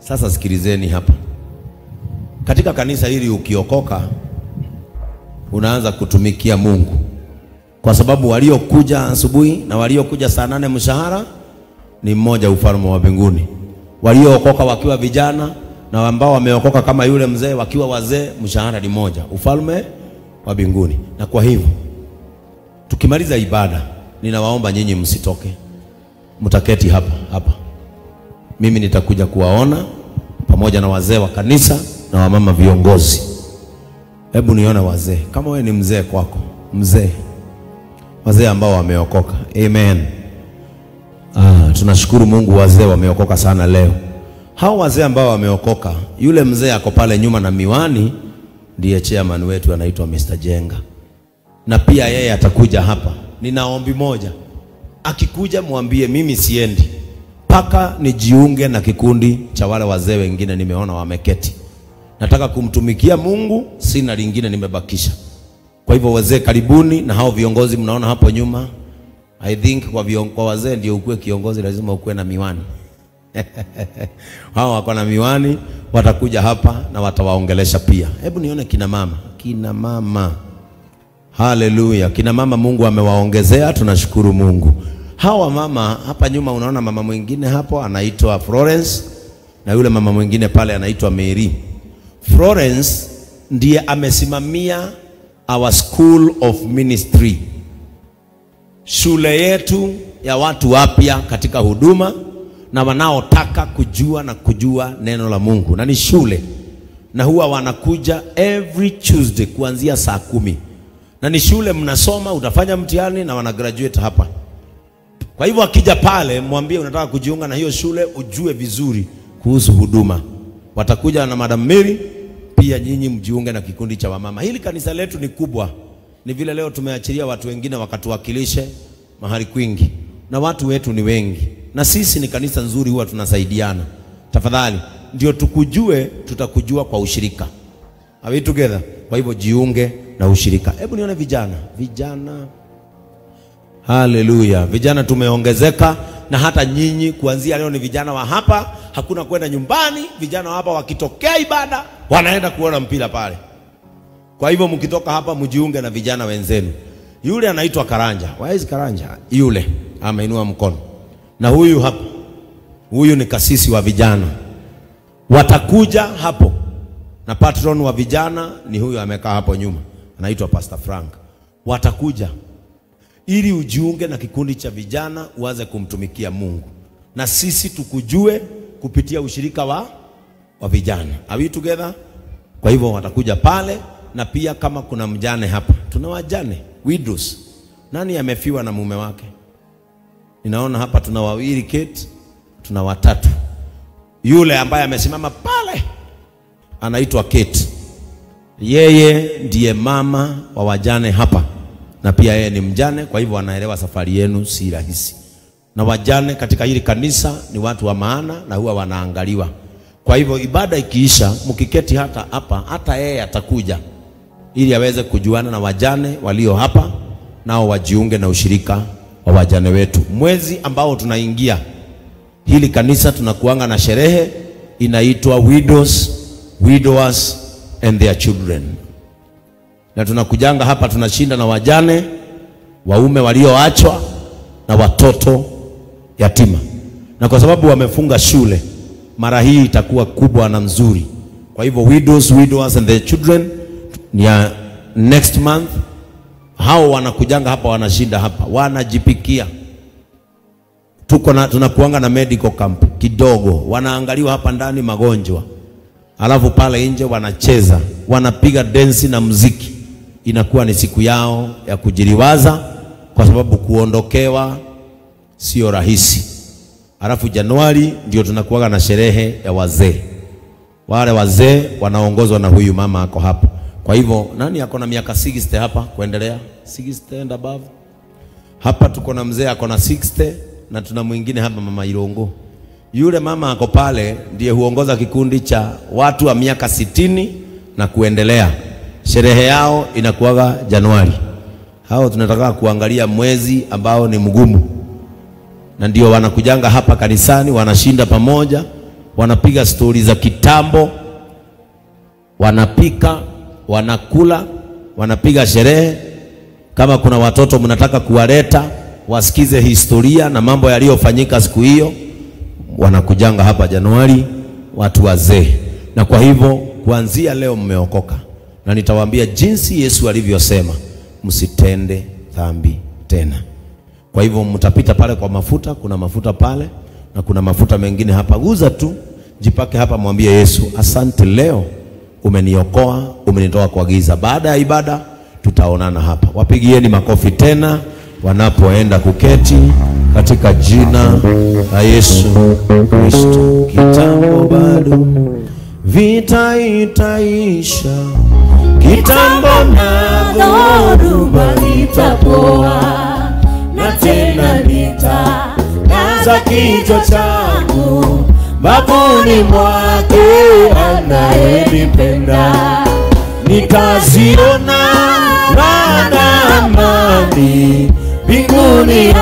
Sasa sikilizeni hapa. Katika kanisa hili ukiokoka unaanza kutumikia Mungu. Kwa sababu waliokuja asubuhi na waliokuja saa 8 mshahara ni mmoja, ufalme wa mbinguni. Waliookoka wakiwa vijana na ambao wameokoka kama yule mzee wakiwa wazee, mshahara ni moja, ufalme wa mbinguni. Na kwa hivyo tukimaliza ibada, ninawaomba nyinyi msitoke, mtaketi hapa hapa. Mimi nitakuja kuwaona pamoja na wazee wa kanisa na wamama viongozi. Hebu nione wazee. Kama wewe ni mzee kwako, mzee, wazee ambao wameokoka. Amen. Tunashukuru Mungu, wazee wameokoka sana leo. Hao wazee ambao wameokoka, yule mzee ako pale nyuma na miwani ndiye chairman wetu, anaitwa Mr. Jenga. Na pia yeye atakuja hapa. Nina ombi moja. Akikuja mwambie mimi siendi mpaka nijiunge na kikundi cha wale wazee wengine nimeona wameketi. Nataka kumtumikia Mungu, sina lingine nimebakisha. Kwa hivyo wazee karibuni, na hao viongozi mnaona hapo nyuma. I think kwa wazee ndio ukuwe kiongozi lazima ukuwe na miwani. Hao wako na miwani, watakuja hapa na watawaongelesha pia. Hebu nione kina mama. Kina mama. Haleluya. Kina mama Mungu amewaongezea, tunashukuru Mungu. Hawa mama hapa nyuma unaona mama mwingine hapo anaitwa Florence, na yule mama mwingine pale anaitwa Mary. Florence ndiye amesimamia our school of ministry, shule yetu ya watu wapya katika huduma na wanaotaka kujua na kujua neno la Mungu. Na ni shule, na huwa wanakuja every Tuesday kuanzia saa 10. Na ni shule mnasoma, utafanya mtihani na wana graduate hapa. Kwa hivyo akija pale mwambie unataka kujiunga na hiyo shule, ujue vizuri kuhusu huduma. Watakuja na Madam Mary, pia nyinyi mjiunge na kikundi cha wamama. Hili kanisa letu ni kubwa. Ni vile leo tumeachilia watu wengine wakatuwakilishe mahali kwingi. Na watu wetu ni wengi. Na sisi ni kanisa nzuri, huwa tunasaidiana. Tafadhali, ndio tukujue, tutakujua kwa ushirika. Are we together? Kwa hivyo jiunge na ushirika. Hebu nione vijana. Vijana. Haleluya. Vijana tumeongezeka, na hata nyinyi kuanzia leo ni vijana wa hapa, hakuna kwenda nyumbani. Vijana wa hapa wakitokea ibada wanaenda kuona mpira pale. Kwa hivyo mkitoka hapa mjiunge na vijana wenzenu. Yule anaitwa Karanja. Where is Karanja? Yule ameinua mkono. Na huyu hapa, huyu ni kasisi wa vijana. Watakuja hapo. Na patron wa vijana ni huyu amekaa hapo nyuma, anaitwa Pastor Frank. Watakuja ili ujiunge na kikundi cha vijana uanze kumtumikia Mungu. Na sisi tukujue kupitia ushirika wa vijana. Are we together? Kwa hivyo watakuja pale. Na pia kama kuna mjane hapa, tuna wajane, widows. Nani amefiwa na mume wake? Ninaona hapa tuna wawili Kate, tuna watatu. Yule ambaye amesimama pale anaitwa Kate. Yeye ndiye mama wa wajane hapa. Na pia yeye ni mjane, kwa hivyo anaelewa safari yenu si rahisi. Na wajane katika hili kanisa ni watu wa maana na huwa wanaangaliwa. Kwa hivyo ibada ikiisha, mkiketi hata hapa, hata yeye atakuja ili aweze kujuana na wajane walio hapa, nao wajiunge na ushirika wa wajane wetu. Mwezi ambao tunaingia hili kanisa tunakuanga na sherehe inaitwa Widows, Widowers and their Children. Na tunakujanga hapa tunashinda na wajane, waume walioachwa na watoto yatima. Na kwa sababu wamefunga shule, mara hii itakuwa kubwa na nzuri. Kwa hivyo Widows, Widowers and their Children ni ya next month. Hao wanakujanga hapa, wanashinda hapa, wanajipikia. Tuko na tunakuanga na medical camp kidogo, wanaangaliwa hapa ndani magonjwa. Alafu pale nje wanacheza, wanapiga densi na muziki. Inakuwa ni siku yao ya kujiliwaza, kwa sababu kuondokewa sio rahisi. Alafu Januari ndio tunakuwa na sherehe ya wazee. Wale wazee wanaongozwa na huyu mama ako hapa. Kwa hivyo nani ako na miaka 60 hapa kuendelea? 60 and above. Hapa tuko na mzee ako na 60 na tuna mwingine hapa mama Irongo. Yule mama ako pale ndiye huongoza kikundi cha watu wa miaka 60 na kuendelea. Sherehe yao inakuwaga Januari. Hao tunataka kuangalia mwezi ambao ni mgumu. Na ndio wanakujanga hapa kanisani, wanashinda pamoja wanapiga stori za kitambo, wanapika, wanakula, wanapiga sherehe. Kama kuna watoto mnataka kuwaleta wasikize historia na mambo yaliyofanyika siku hiyo, wanakujanga hapa Januari, watu wazee. Na kwa hivyo kuanzia leo mmeokoka, na nitawaambia jinsi Yesu alivyosema, msitende dhambi tena. Kwa hivyo mtapita pale kwa mafuta, kuna mafuta pale na kuna mafuta mengine hapa. Guza tu, jipake hapa, mwambie Yesu, asante leo umeniokoa, umenitoa kwa giza. Baada ya ibada tutaonana hapa. Wapigieni makofi tena wanapoenda kuketi katika jina la Yesu Kristo. Kitambo bado vita itaisha, kitambo na dhoruba itapoa, na tena nitalaza kichwa changu mabuni mwake anayenipenda. Nitaziona raha na amani, mbinguni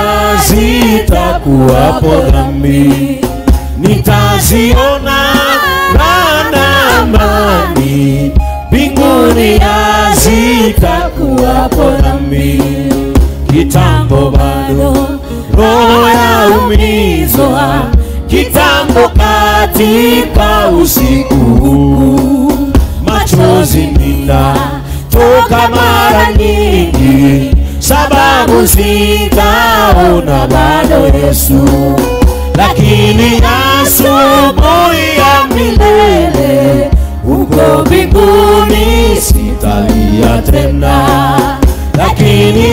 hazitakuwapo dhambi. Nitaziona raha na amani, mbinguni hazitakuwapo dhambi. Kitambo bado roho yaumizwa, kitambo katika usiku huu, machozi ninatoka mara nyingi, sababu sitaona bado Yesu. Lakini asubuhi ya milele huko mbinguni sitalia tena. Lakini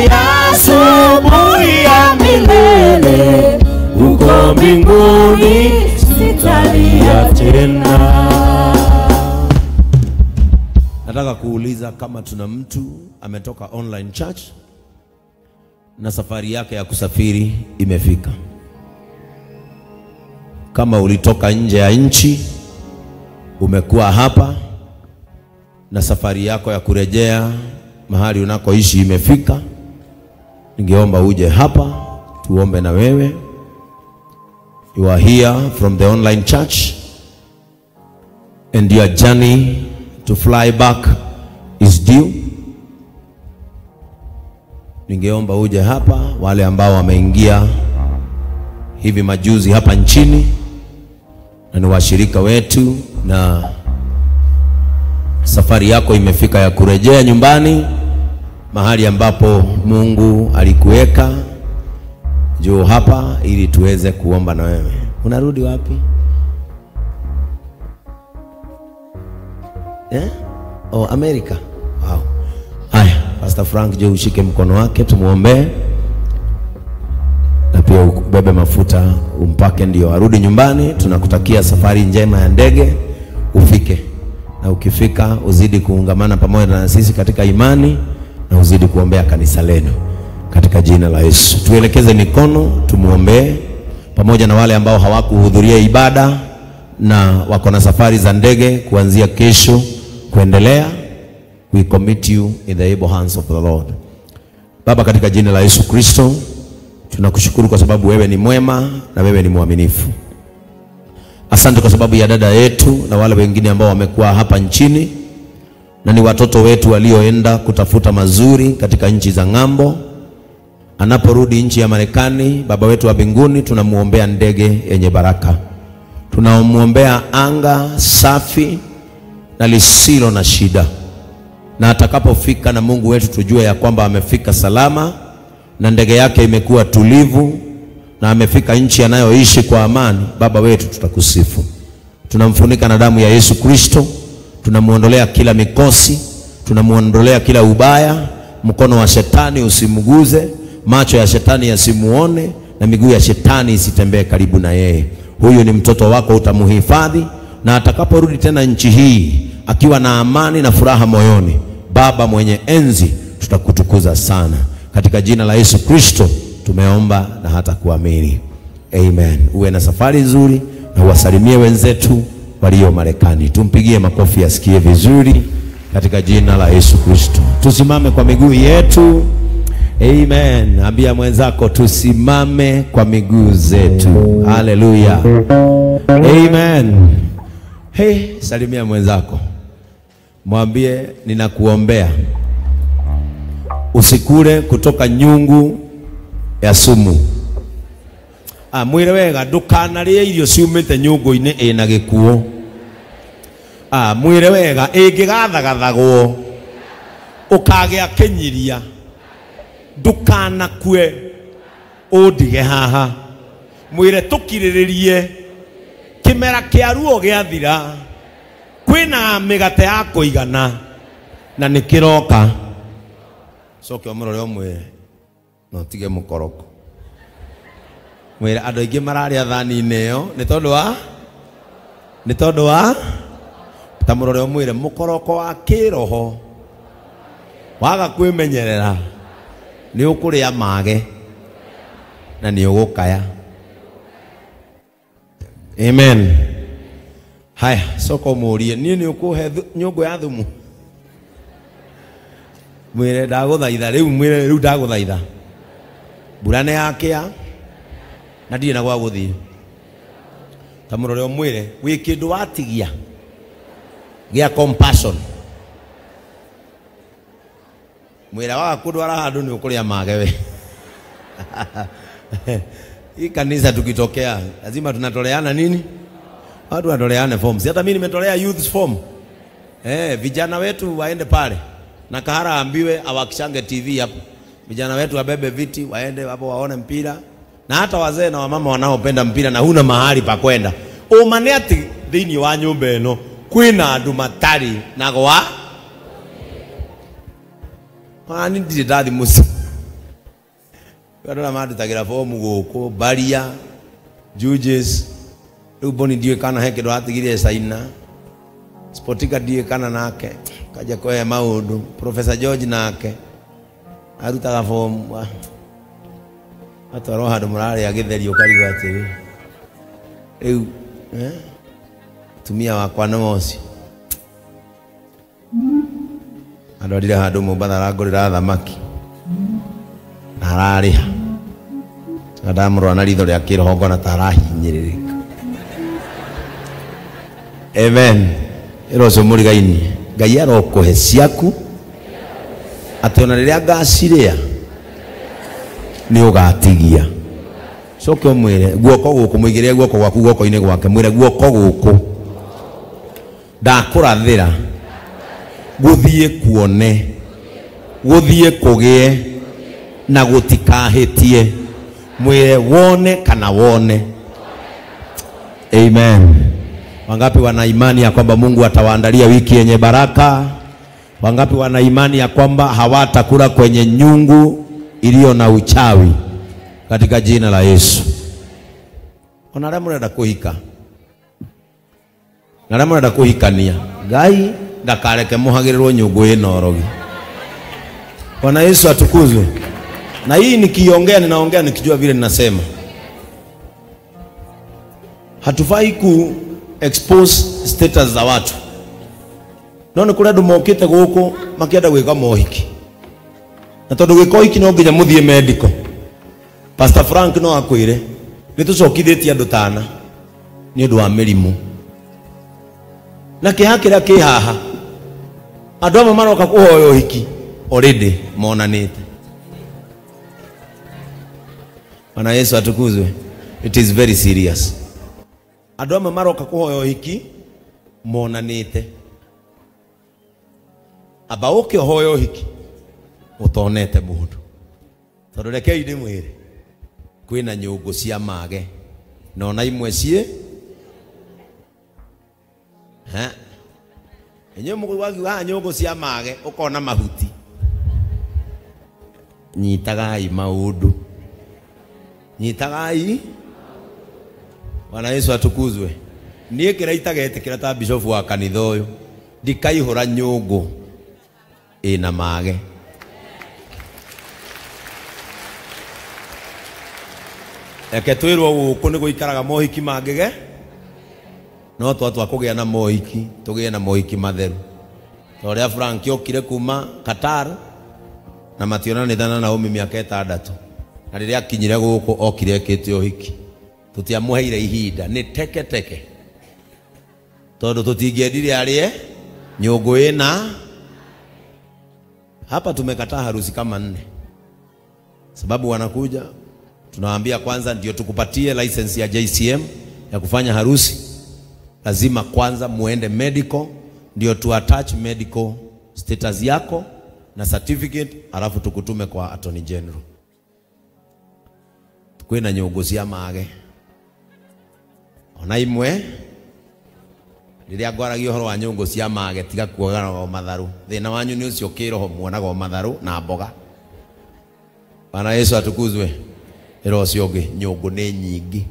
asubuhi ya milele huko mbinguni sitalia tena. Nataka kuuliza kama tuna mtu ametoka online church na safari yake ya kusafiri imefika. Kama ulitoka nje ya nchi, umekuwa hapa na safari yako ya kurejea mahali unakoishi imefika, ningeomba uje hapa tuombe na wewe. You are here from the online church and your journey to fly back is due. Ningeomba uje hapa. Wale ambao wameingia hivi majuzi hapa nchini na ni washirika wetu, na safari yako imefika ya kurejea nyumbani mahali ambapo Mungu alikuweka, njoo hapa ili tuweze kuomba na wewe. Unarudi wapi? Oh, America. Wow. Haya, Pastor Frank, je, ushike mkono wake tumuombee, na pia ubebe mafuta umpake ndio arudi nyumbani. Tunakutakia safari njema ya ndege, ufike, na ukifika uzidi kuungamana pamoja na sisi katika imani na uzidi kuombea kanisa lenu katika jina la Yesu. Tuelekeze mikono tumuombee pamoja na wale ambao hawakuhudhuria ibada na wako na safari za ndege kuanzia kesho kuendelea. We commit you in the able hands of the Lord. Baba, katika jina la Yesu Kristo, tunakushukuru kwa sababu wewe ni mwema na wewe ni mwaminifu. Asante kwa sababu ya dada yetu na wale wengine ambao wamekuwa hapa nchini na ni watoto wetu walioenda kutafuta mazuri katika nchi za ng'ambo. Anaporudi nchi ya Marekani, Baba wetu wa mbinguni, tunamuombea ndege yenye baraka. Tunamuombea anga safi na lisilo na shida. Na atakapofika na Mungu wetu tujue ya kwamba amefika salama na ndege yake imekuwa tulivu na amefika nchi anayoishi kwa amani. Baba wetu, tutakusifu. Tunamfunika na damu ya Yesu Kristo. Tunamuondolea kila mikosi, tunamuondolea kila ubaya. Mkono wa shetani usimguze, macho ya shetani yasimuone, na miguu ya shetani isitembee karibu na yeye. Huyu ni mtoto wako, utamuhifadhi, na atakaporudi tena nchi hii akiwa na amani na furaha moyoni, Baba mwenye enzi, tutakutukuza sana. Katika jina la Yesu Kristo tumeomba na hata kuamini. Amen. Uwe na safari nzuri na uwasalimie wenzetu walio Marekani. Tumpigie makofi asikie vizuri katika jina la Yesu Kristo. Tusimame kwa miguu yetu. Amen. Ambia mwenzako tusimame kwa miguu zetu. Hallelujah. Amen. Hey, salimia mwenzako. Mwambie ninakuombea usikule kutoka nyungu ya sumu. Mwire wega ndukanarie irio ciumite nyungu-inĩ ĩna gĩkuũ. Mwire wega ĩngĩgathagathagwo ũkagĩa kĩnyiria, ndukanakue ũndige haha. Mwire tũkirĩrĩrie kĩmera kĩa ruo gĩathira, kwĩna mĩgate ya kũigana na nĩkĩroka. Coke ũmũrore ũmwĩre no tige mũkoroko. Mwĩre andũ aingĩ mararĩa thani-inĩ ĩyo nĩ tondũ wa ta mũrore ũmwĩre mũkoroko wa kĩroho waga kwĩmenyerera nĩ ũkũrĩa mage na nĩ ũgũkaya. Amen. Haya, coka ũmũrie niĩ nĩ ũkũhe nyũngũ ya thumu. Mwĩre ndagũthaitha rĩu, mwĩre rĩu ndagũthaitha, mbura nĩ yakĩa na ndirĩ na gwa gũthiĩ. Ta mũrore ũmwĩre wĩ kĩndũ watigia gĩa compassion. Mwĩre waga kũndwara handũ nĩ ũkũrĩa mage we. Hii kanisa tukitokea lazima tunatoleana nini? Watu wanatoleana forms. Hata mimi nimetolea youth form. Vijana wetu waende pale. Na Kahara ambiwe awakishange TV hapo. Vijana wetu wabebe viti waende hapo waone mpira. Na hata wazee na wamama wanaopenda mpira na huna mahali pa kwenda. Umane ati thĩinĩ wa nyũmba ĩno kwĩna andũ matarĩ na gwa. Ani ndirĩ ndathi mũciĩ. Andũ arĩa mandutagĩra fomu gũkũ Baria, Judges, rĩu Boni ndiũĩ kana he kĩndũ atigire China. Sportika ndiũĩ kana nake kaja kũhe maũndũ. Professor George nake arutaga fomu. Atwarwo handũ mũrarĩa gĩtheri ũkarigwo atĩrĩ rĩu tumia wakwa nĩ ũcio andwarire handũ Mombatha arangũrĩra thamaki na ararĩha. Ndamũrora na ritho rĩa kĩroho ngona ta arahinyĩrĩrĩka. Amen. Ĩro ũcio mũrigaini Ngai arokũhe ciaku atĩ ona rĩrĩa ngacirĩa nĩ ũgatigia. Coke ũmwĩre guoko gũkũ, mũigĩrĩre guoko gwaku guoko-inĩ gwake, mwĩre guoko gũkũ ndakũrathĩra gũthiĩ kuone, gũthiĩ kũgĩe na gũtikahĩtie. Mwĩre wone kana wone. Amen. Wangapi wana imani ya kwamba Mungu atawaandalia wiki yenye baraka? Wangapi wana imani ya kwamba hawatakula kwenye nyungu iliyo na uchawi katika jina la Yesu? Ona arĩa mũrenda kũhika na arĩa mũrenda kũhikania, Ngai ndakareke mũhagĩrĩrwo nyũngũ ĩna ũrogi. Bwana Yesu atukuzwe. Na hii nikiongea ninaongea nikijua vile ninasema. Hatufai ku expose status za watu. No nĩ kũrĩ andũ mokĩte gũkũ makĩenda gwĩka mohiki. Na tondũ gwĩka ũhiki no nginya mũthiĩ medical. Pastor Frank no akwĩre nĩ tũcokithĩtie andũ tana nĩ ũndũ wa mĩrimũ. Na kĩeha kĩrĩa kĩ haha, andũ amwe maroka kũhoya ũhiki already monanĩte. Bwana Yesu atukuzwe. It is very serious. Andũ amwe maroka kũhoya ũhiki monanĩte. Amba ũke ũhoe ũhiki ũtonete mũndũ. Tondũ rekei ndĩmwĩre kwĩna nyũngũ cia mage na ona imwe ciĩ inyuĩ mũgũakiuga nyũngũ cia mage ũkona mahuti. Nyitagai maũndũ, nyitagai. Bwana Yesu atukuzwe. Niĩ kĩrĩa itagetĩkĩra ta bishofu wa kanitha ũyũ, ndikaihũra nyũngũ ĩna mage. Reke twĩrwo gũkũ nĩ gũikaraga mohiki mangĩge, no twatua kũgĩa na mohiki tũgĩe na mohiki matheru. Ta ũrĩa Frank okire kuma Qatar Na mationanĩte na Naomi mĩaka 6. Na rĩrĩa akinyire gũkũ okire ekĩte ũhiki. Tũtiamũheire ihinda, nĩ teke teke. Tondũ tũtingĩendire arĩe nyũngũ ĩna. Hapa tumekataa harusi kama 4. Sababu wanakuja tunawaambia kwanza ndio tukupatie license ya JCM ya kufanya harusi. Lazima kwanza muende medical ndio tu attach medical status yako na certificate, alafu tukutume kwa Attorney General. Kwina nyũngũ cia mage. Ona imwe rĩrĩa ngwaragia ũhoro wa nyũngũ cia mage tiga kuogaga matharu. Thĩna wanyu nĩ ũcio kĩroho muonaga matharu na mboga. Bwana Yesu atukuzwe. Ĩro ũcio ũngĩ nyũngũ nĩ nyingĩ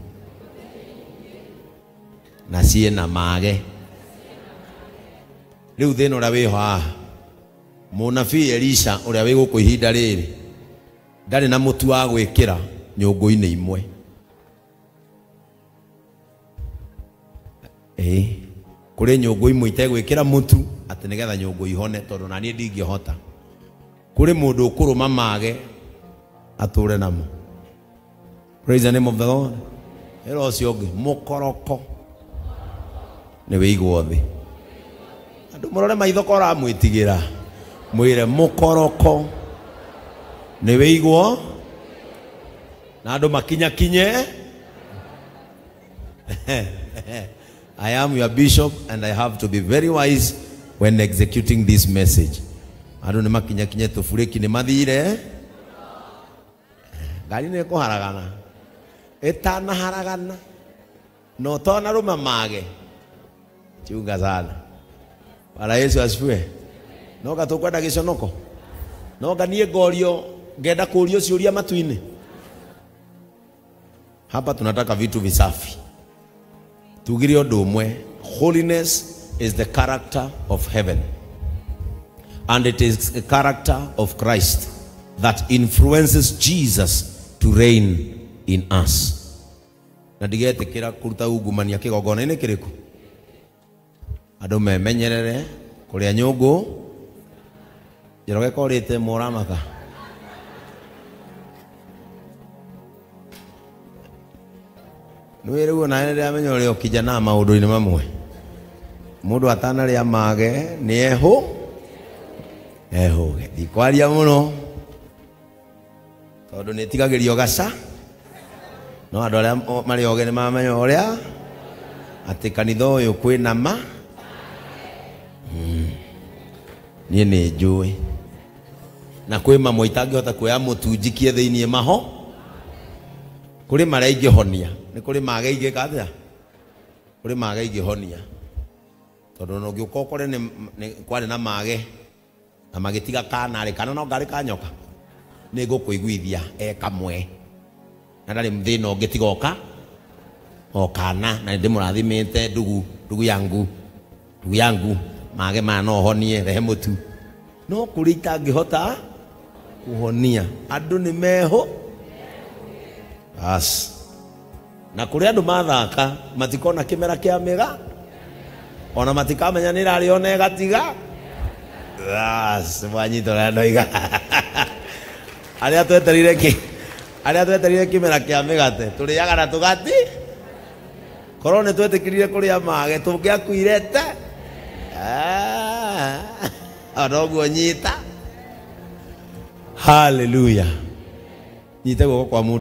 na ciĩna mage. Rĩu thĩna ũrĩa wĩho haha, mũnabii Elisha ũrĩa wĩ gũkũ ihinda rĩrĩ ndarĩ na mũtu wa gwĩkĩra nyũngũ-inĩ imwe. Kũrĩ nyũngũ imwe itegwĩkĩra mũtu atĩ nĩgetha nyũngũ ihone, tondũ na niĩ ndingĩhota. Kũrĩ mũndũ ũkũrũma mage atũre namo. Praise the name of the Lord. Ĩro ũcio ũngĩ mũkoroko nĩ wĩigwo thĩ. Andũ mũrore maitho ko ũramwĩtigĩra, mwĩre mũkoroko nĩ wĩigwo na andũ makinyakinye. I am your bishop and I have to be very wise when executing this message. Andũ nĩ makinyakinye tũburĩki nĩ mathire. Ngari nĩ ĩkũharagana. Ĩtanaharagana. No tona rũma mage. Chunga sana. Bwana Yesu asifiwe. No gatũkwenda gĩconoko. No niĩ ngorio ngenda kũrio ciũria matu-inĩ. Hapa tunataka vitu visafi. Tugire ũndũ ũmwe, holiness is the character of heaven. And it is a character of Christ that influences Jesus to reign in us. Na ndigetĩkĩra kũruta ungumania kĩgongona-inĩ kĩrĩkũ. Andũ memenyerere kũrĩa nyũngũ. Njoroge korĩte mũramaka. Nĩ rĩu ona nĩ ndĩramenya ũrĩa ũkijana maũndũ-inĩ mamwe. Mũndũ atanarĩa mage nĩ ehũ ehũge. Ndikwaria mũno tondũ nĩ tigagĩrio gaca. No andũ arĩa marĩ oge nĩ mamenya ũrĩa atĩ kanitha ũyũ kwĩna ma. Niĩ nĩ njũĩ. Na kwĩ mamwe itangĩhota kuoya mũtu njikie thĩinĩ maho. Kũrĩ marĩa ingĩhonia. Nĩ kũrĩ mage ingĩka atĩa? Kũrĩ mage ingĩhonia. Tondũ no ngĩũka ũkore nĩ kwarĩ na mage na magĩtiga kana rĩ, kana no ngarĩ ka nyoka. Nĩ ngũkũiguithia e kamwe. Na ndarĩ thĩna ũngĩ tiga oka o kana, na ndĩmũrathimĩte ndugu, ndugu yangu, ndugu yangu, mage maya no honie, rehe mũtu. No kũrĩ itangĩhota kũhonia. Andũ nĩ meho. As. Na kũrĩ andũ mathaka matikona kĩmera kĩa mĩga ona matikamenya nĩ ĩrarĩ ona ĩgatiga. As, mwanyita ũrĩa ndoiga. Arĩa twetereire kĩ? Arĩa twetereire kĩmera kĩa mĩgate tũrĩaga na tũgati. Korwo nĩ twetĩkĩrire kũrĩa mage tũngĩakuire te. Ona ũguo nyita. Hallelujah. Nyita guoko kwa mũndũ.